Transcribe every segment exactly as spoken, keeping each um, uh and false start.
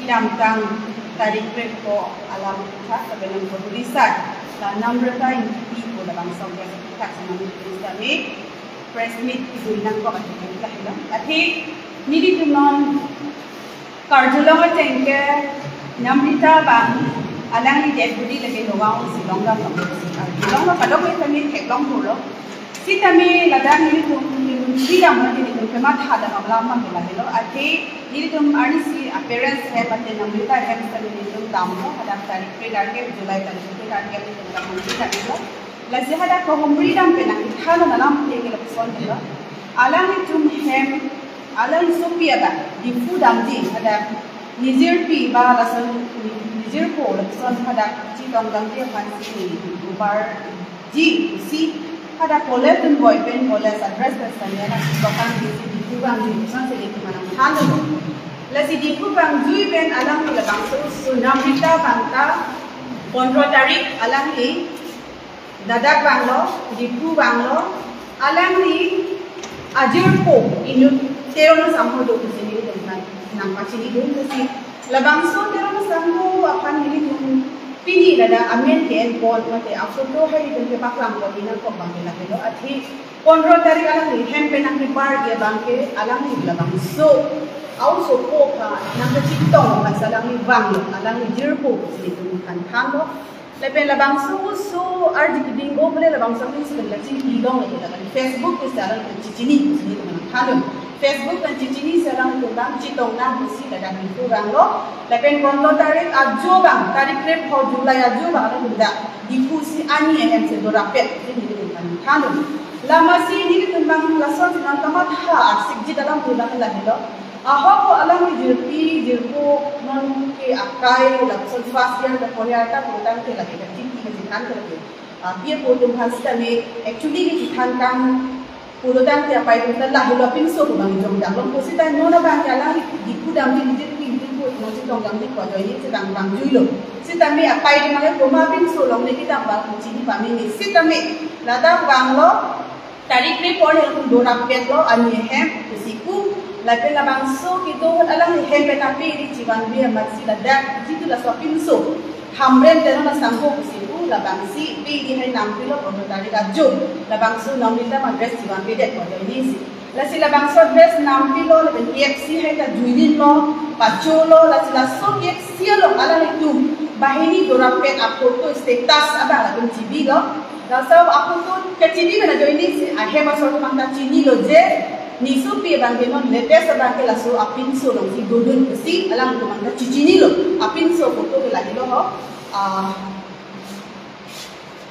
Damtang tarik krepho alam kutha sebenang ko tulisan la Namrata Ingtipi ko labangso guest kutha sebenang tulisan ni press meet itu inang ko kata kita hilang. Athe nelitum non karjulong ateng ke Namrata bang alangli dead body lagi lowang si longdam lo. Karjulong lo kadok kami theklong pulo. Sitame ladak nelitum nelitum si yang lagi nelitum kematha dam alam mang lahelo. Athe nelitum arnisi a-parents hem ate Namrata hem sitame nelitum damlo, hadak tarik kre darkep, July tarik kre darkep nelitum dam Namrata damlo. Lasi hadak kohumri dam penang kethalo alam ke lapuson helo. Alanglitum hem, alangli sopi abang Diphu damji hadak nijirpi ba lason nijirpo lapuson hadak chetong damji aphansi nelitum ubar ji pusi hadak college dunboi pen college address pen sitame hadak dokang disi Diphu vangji puson si nelitum aphan thanlo. Lasi Diphu vangjui pen alangli labangso Namrata bang ta pondro tarik alangli ladak vanglo, Diphu vanglo, alangli ajirpo inut Teron asangho do pusi nelitum aphan nangpachinidun pusi labangso Teron asangho aphan nelitum pini ladak amen ke-en pon mate a-photo hai nelitum kepaklang pon inang kok bang ke lahelo. Athe pondro tarik alangli hem pen nangkebarji abang ke alangli labangso a-osopo aphan nangkachetong aphan si alangli vanglo, alangli jirpo pusi nelitum aphan thanlo. Lapen labangso oso ardi keding o bole labangso pen si pen kachingki long lagi lapen Facebook pen si alang pen chechini pusi nelitum aphan thanlo. Facebook pen chechini si alang pen bang chetong nang pusi ladak Diphu vanglo. Lapen pondro tarik ajo bang, tarik krepho July ajo bang alang pen dak Diphu si ani ahem si dorapet pusi nelitum aphan thanlo. Lamasi nelitum bang lason si nang kamatha asikji dalam pulang lahelo. Ahok ko alangli jirpi jirpo non ke akai lapuson first year ta fourth year ta pulotangte lake kachingki kachethan ke lake. Ah, pi apo atum aphan sitame actually kachethan tang pulotangte apai atum ta lahelo apinso ko bang jongdak long ko sita non abang ke alangli Diphu damji nijirpi nijirpo non chetong damji ko ajoine chetong vangjuilo. Sitame apai atum abang komat apinso longle kedam bang chini pameme sitame ladak vanglo. Tarik krepho alangtum dorapetlo ani ahem pusi pu. Lapen labangso kedo ahut alangli hem pen ape ri chevanve amatsi ladak jitu laso apinso Hamren Teron asangho pusi pu labangsi pe ri hai nampilo pondro tarik ajo labangso Namrata bang dress chevanvedet ko ajoine si. Lasi labangso dress nampilo lapen K F C hai ta juirinlo, pacholo, lasi laso K F C along alanglitum banghini dorapet a-photo status abang latum chibilo. Laso a-photo kechibi pen ajoine si ahem asor atum ta chinilo je nesopi abang ke non latest abang ke laso apinso alongsi dodun pusi alangtum ta chechinilo. Apinso photo ke lahelo ho. Ah,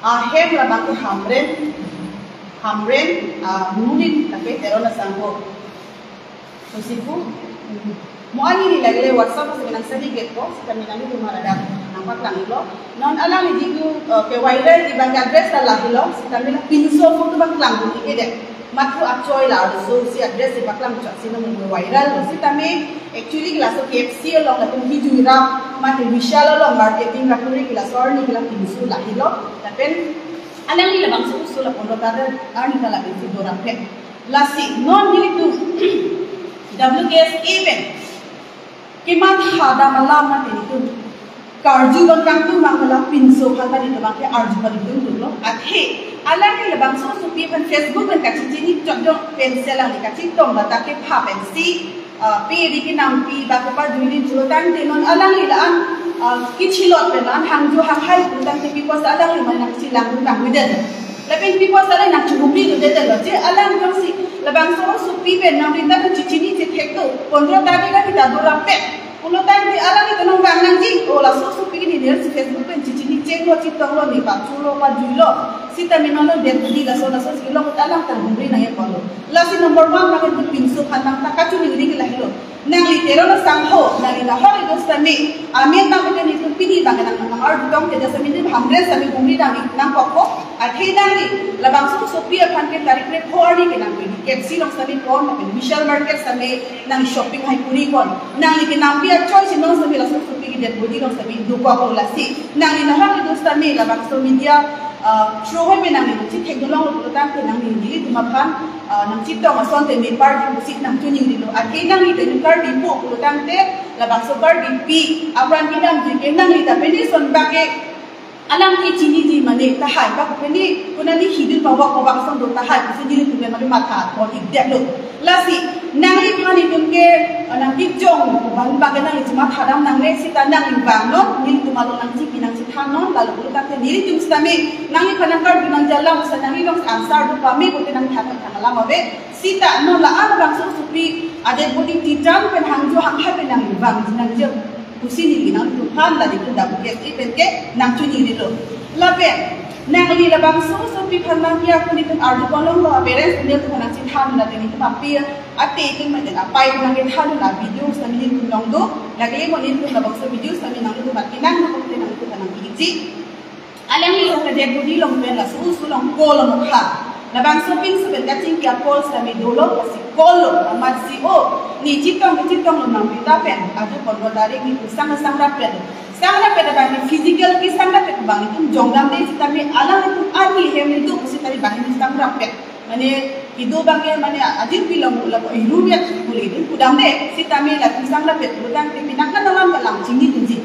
ahem labang ke Hamren, Hamren, ah, Munin, lake Teron asangho. Pusi pu, mo ani ni lagile WhatsApp si nang sadi get ko, sitame nangtum ladak nangpaklanglo. Non alangli jitu, eh, ke-viral di bang address ta lahelo, sitame la pinso photo paklang di kedet. Mathu achoi la arloso si address di paklang chot si non viral lo. Sitame actually laso K F C along latum kejui ra mate Vishal along marketing ra kuri ke laso arni ke la pinso lahelo. Lapen alangli labangso oso la pondro tarik arni ta la pinso dorapet. Lasi non nelitum W K S A pen kematha dam alam mate nelitum karju bang kangtung bang la pinso aphan ta nelitum ke arju bang nelitum lo. Athe alangli labangso osopi aphan Facebook pen kachechini chotjong pen si alangli kachetong bata kepha pensi, ah, pe ri kenampi ba kepajuirin pulotangte non alangli la-an, ah, kechilot pen la-an hangjo hanghai pulotangte pi apotsi alangli mane nangchelang nangvedet. Lapen pi apotsi alangli nangchehumri dundedet lo. Je alang jongsi labangso osopi pen Namrata pen chechini chethek do, pondro tarik ta kita dorapet pulotangte alangli ta nangvang nangji. O laso osopi ke neli si Facebook pen chechini chenglo chetonglo ne pacholo pajuilo. Sitame non lo dead body laso laso si long ta alang ta humri nangji pulo. Lasi number one abang ke pinso aphan nang ta kachiningri ke lahelo. Nangli Teron asangho, nangli nahok ido sitame, amen nang bete nelitum pini bang nang nang arju tong te sitame neli Hamren sitame humri nangli nangkokpo, athe nangli labangso osopi aphan ke tarik krepho arni ke nang pini K F C along sitame pon, lapen Vishal Market sitame nang shopping hai kuri pon. Nangli kenampi achoi si non sitame laso osopi ke dead body along sitame dokoklo lasi. Nangli nahok ido sitame labangso media, Ah, throw hoi me nangli nangchethek dolong lo pulotangte nangli nelitum aphan, ah, nangchetong asonte mepar di pusi nangchoningri lo. Athe nangli te nung Karbi po pulotangte labangso Karbipi apran kedamji ke nangli ta pini son bak ke alang ke chiniji mane tahai bak pini konani hidun pabak pabak ason do tahai pusi nelitum le mane matha thon-ikdetlo. Lasi nangliphan itum ke, ah, nangkejong abang bak ke nangli chematha dam nangne seta nangli vangnon, nelitum along nangchipi nangchethannon, lalu pulotangte nelitum sitame nangliphan nang Karbi nangjalam seta nangli along answer do pame pute nangthan than alam ave. Seta non la-an bangso sopi adet bodi titan pen hangjo hangkhai pen nangli vangji nangji pusi neli nangtumphan la nelitum dam ke si pen ke nangchoningri lo. Lapen nangli labangso sopi aphan nangpi aku nelitum ardu ponlong lo, parents nelitum aphan nangchethan la nelitum api ate itum majen apai nangkethan la video sami nelitum long do. Lake mo nelitum labangso video sami nangtum aphan kenang nangtum nangtum nangpi ji. Alangli along ke dead body along pen laso usu along call along ha. Labangso pinso pen kachingki a-call sami dolo, lasi call lo, amat si o, ne chetong ke chetong lo Namrita pen, adu pondro tarik ni sang sang rapet. Sang rapet abang ni physical ke sang rapet abang ni tum jongdam de sitame alanglitum ani hem ni do sitame abang ni sang rapet. Mane kedo abang ke mane ajin pilong la ko iru ya kuli din kudam de sitame latum sang rapet pulotangte pinang kan alam kalang chini tunji.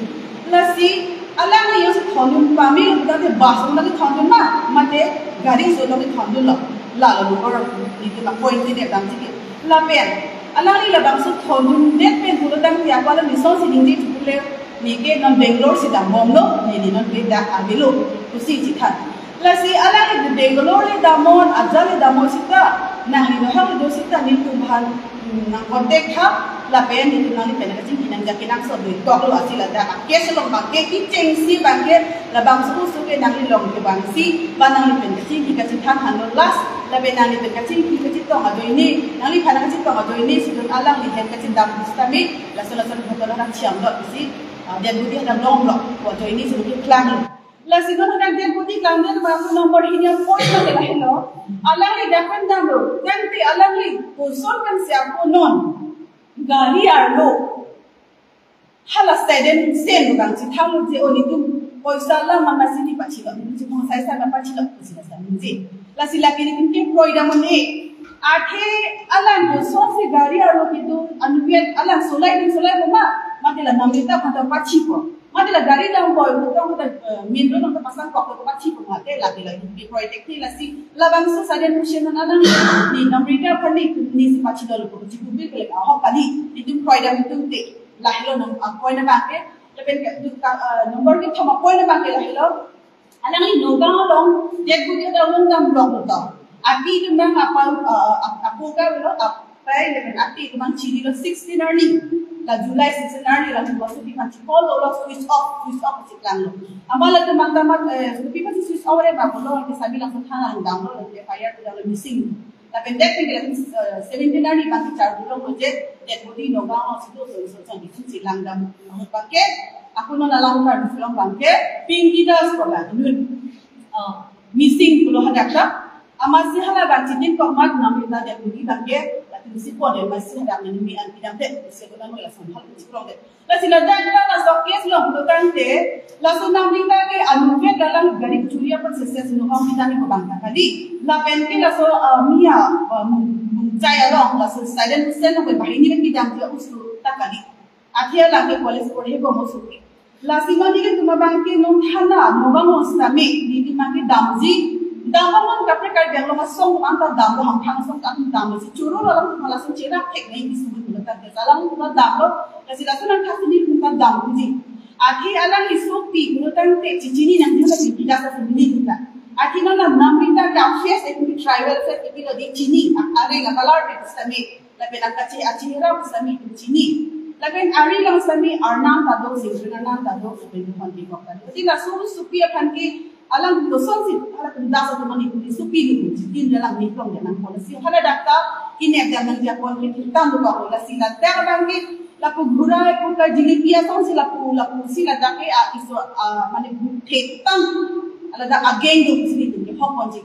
Lasi alangli yo si thondun pame pulotangte bus along ke thondun ma, mate gari so along ke thondun lo. Lalo lo or nelitum a-point ne damji ke. Lapen alangli labangso thondundet pen pulotangte ako alam ni son si ningje chukle, ne ke non Bangalore si dambomlo, ne ne non ke dak avelo pusi chethan. Lasi alangli Bangalore le damnon, ajat le damnon seta, nangli nohak le do seta nelitum aphan, mm, nang contact tha, lapen nelitum nangli pen kachingki nangja kenangsot do-ik toklo, lasi ladak a-case along abang ke kechengsi abang ke labangso usu ke nangli along ke vangsi ba nangli pen kachingki kachethan hanlo last, lapen nangli pen kachingki kachetong ajoine, nangliphan kachetong ajoine sidun alangli hem kachedam sitame laso laso hotel alam chiam lo pusi, ah, dead body hadak longlo, ko ajoine sidun keklang lo. Lasi non hadak dead body klang den ba aku number hini a-point ma ke lahelo. Alangli dak pen damlo. Tangte alangli koson pen si ako non gari arlo hala sudden sen lo kangchethang lo je o nelitum poisa la mana sini pachilo, nelitum chimong saisa na pachilo pusi la sa ningje. Lasi lake nelitum kekroi damnon e. Athe alang koson si gari arlo kedo anvet alang solai din solai ko ma, mate la Namrita aphan ta pachipo. Mate la gari damboi, kutong kuta, eh, main road along ta pasang kok, kok pachipo mate lake la kekroi thekthe. Lasi labangso sudden motion an alang ne Namrita aphan ne, ne si pachilo lo ko chipu bil ke ahok kali, nelitum kroi dam nelitum te. Lahelo nang a-point abang ke, lapen ke du ka, eh, number kethom a-point abang ke lahelo. Alangli Nagaon along dead body hadak longdam lok lo to. Ati atum abang apa, eh, ap-, apo ke lo, apai lapen ati atum abang chiri lo sixteen arni. La July sixteen arni la laso sopi aphan chikol lo, lo switch off, switch off si klang lo. Amat latum abang ta mat, eh, sopi aphan si switch off re ba lo, ke sami langsung thana dam lo, F I R dam lo missing. Lapen dak pen ke latum, eh, seventeen arni abang ke chardu long lo je, dead body Nagaon along si do so so chang di si langdam. Ahut abang ke, ako non alam kar di film abang ke, Pinky Das ko abang, nun, eh, missing pulo hadak ta. Amatsi hala abang chitin kok mat Namrita dead body abang ke, latum si pon de, amatsi hadak nang mi an pidam de, si ko nang lason hal chikrong de. Lasi ladak ta laso case along pulotangte, laso Namrita ke anvet alang gari churi aphan success no hong kita ni ko abang ta kali. Lapen ke laso, ah, Mia, ah, mung, mungchai along, laso sudden sen along bahini le kidam dia usu ta kali. Athe alang ke college porhe ko mo sopi. Lasi non nelitum abang ke non thana, Nagaon along sitame, nelitum abang ke damji, dam abang non kaprek Karbi Anglong asong abang ta damlo, hamphang asong ta damlo, si choro alam ta lason cherap thek nai kisumut lo ta ke alam ta damlo, lasi lason nangthak si nelitum ta damji. Athe alangli sopi pulotangte chichini nang jula di tidak sa sendiri kita. Athe non la Namrita ta face epi tribal face epi lo di chini, a-, areng a-color de sitame. Lapen angkachi achihera sami chini. Lapen ari along sami arnam ta do, singkring arnam ta do, lapen hon di kok ta do. Jadi laso sopi aphan ke alang koson si, hala kundas atau mani kuni sopi ni, chitin dalam ni kong dalam polisi. Hala dak ta, kinep dalam dia pon ke thirtan do kok, lasi ladak abang ke, lapu gura, lapu ka jilipi asong si lapu, lapu si ladak ke, a, iso, a, mane bu thirtan, ala dak again do sini tu, ke hok pon si.